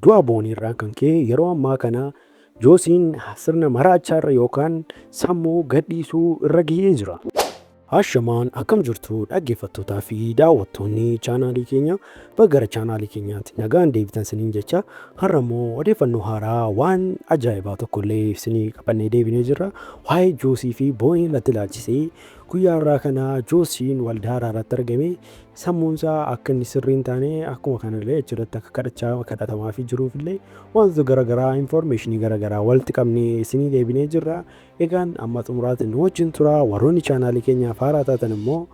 Du'a Boonii irraan kan ka'e yeroo ammaa kana Joosiin sirna maraachaa irra yookaan sammuu gadhiisuu irra gahee jira. Ashamaan, akkam jirtu dhaggeeffattootaa fi daawwattoonni chaanaalii keenya? Baga gara chaanaalii keenyaatti nagaan deebitan isiniin jecha, har'a immoo odeeffannoo haaraa waan ajaa'ibaa tokko illee isinii qabannee deebinee jirra. Waa'ee Joosii fi Boonii irratti ilaalchisee guyyaa har'aa kana Joosiin waldaa araaraatti argame sammuun isaa akka inni sirrii hin taane, akkuma kanallee achirratti akka kadhachaa kadhatamaafii jiruuf illee wantoota garaagaraa, informationii garaagaraa walitti qabnee isinii deebinee jirra. Egaan amma xumuraatti nu wajjin tura. Warroonni chaanaalii keenyaaf haaraa taatan immoo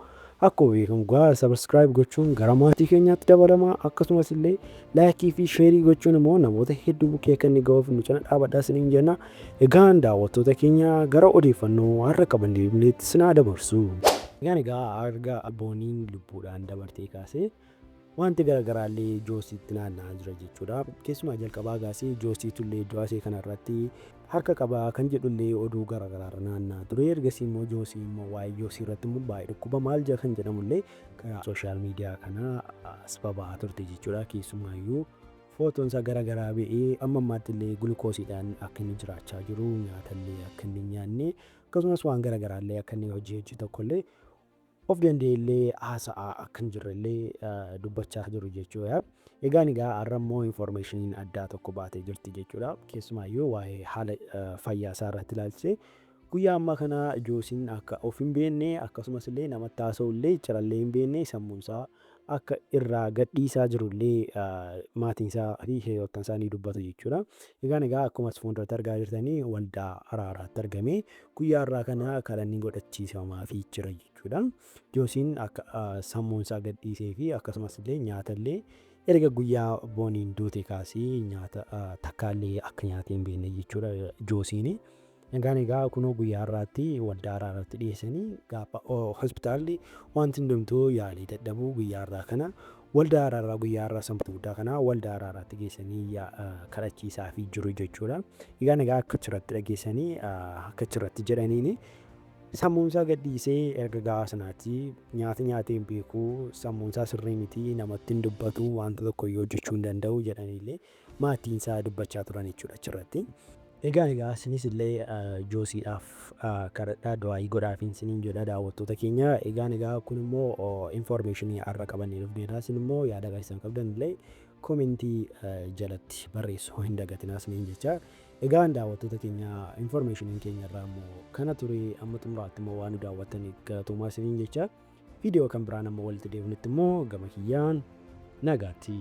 akkuma beekamu gaa subscribe gochuun gara maatii keenyaatti dabalama. Akkasumas illee like fi share gochuun immoo namoota hedduu bukkee akka inni ga'uuf nu cina dhaabadhaa isiniin jenna. Egaan daawwattoota keenya, gara odeeffannoo har'a qaban deebineetti sinaa dabarsu. Egaan egaa erga Booniin lubbuudhaan dabartee kaasee wanti garaagaraallee Joosiitti naanna'aa jira jechuudha. Keessumaa jalqabaa kaasee Joosiitu illee du'a ishee kanarratti harka qabaa kan jedhullee oduu garaagaraarra naanna'aa ture. Ergasii immoo Joosii immoo waa'ee Joosii irratti immoo baay'ee dhukkuba maal jedha kan jedhamullee karaa social media kana as baba'aa turte jechuudha. Keessumaayyuu footoon isaa garaagaraa ba'ee amma ammaatti illee gulukoosiidhaan akka inni jiraachaa jiru, nyaatallee akka inni hin nyaanne, akkasumas waan garaagaraallee akka inni hojii hojii tokkollee of danda'ellee haasa'aa akka hin jirrellee dubbachaa jiru jechuudha. Egaan egaa har'a immoo informationiin addaa tokko baatee jirti jechuudha. Keessumaayyuu waa'ee haala fayyaa isaa irratti ilaalchisee guyyaa ammaa kana Joosiin akka of hin beekne, akkasumas illee namatti haasa'u illee cirallee hin beekne, sammuun isaa akka irraa gadhiisaa jirullee maatiin isaa fi hiriyoottan isaa ni dubbatu jechuudha. Egaan egaa akkuma as fuulduratti argaa jirtanii waldaa araaraatti argame guyyaa har'aa kana kadhanni godhachiifamaafii jira jechuudha. Joosiin akka sammuun isaa gadhiisee fi akkasumas illee nyaata illee erga guyyaa Booniin duute kaasee nyaata takkaallee akka nyaatee hin beekne jechuudha Joosiin. Egaan egaa kunoo guyyaa har'aatti waldaa araaraatti dhiyeessanii, gaafa hospitaalli wanti hundumtuu yaalii dadhabuu guyyaa har'aa kana waldaa araaraa, guyyaa har'aa Sanbata guddaa kana waldaa araaraatti geessanii kadhachiisaafii jiru jechuudha. Egaan egaa akka achirratti dhageessanii akka achirratti jedhaniini sammuun isaa gadhiisee erga gaafa sanaatti nyaata nyaatee hin beeku, sammuun isaa sirrii miti, namatti hin dubbatu, wanta tokko iyyuu hojjechuu hin danda'u jedhaniillee maatiin isaa dubbachaa turan jechuudha achirratti. Egaa egaa isinis illee Joosiidhaaf kadhadhaa, du'aayii godhaafiin isiniin jedha, daawwattoota keenya. Egaan egaa kun immoo informationii har'a qabannee dhufneedha. Isin immoo yaada keessan qabdan illee commentii jalatti barreessuu hin dagatinaa isiniin jecha. Egaan daawwattoota keenya, informationiin keenya irraa immoo kana ture. Amma xumuraatti immoo waan nu daawwattaniif galatoomaa isiniin jecha. Viidiyoo kan biraan amma walitti deebinutti immoo gama kiyyaan nagaatti.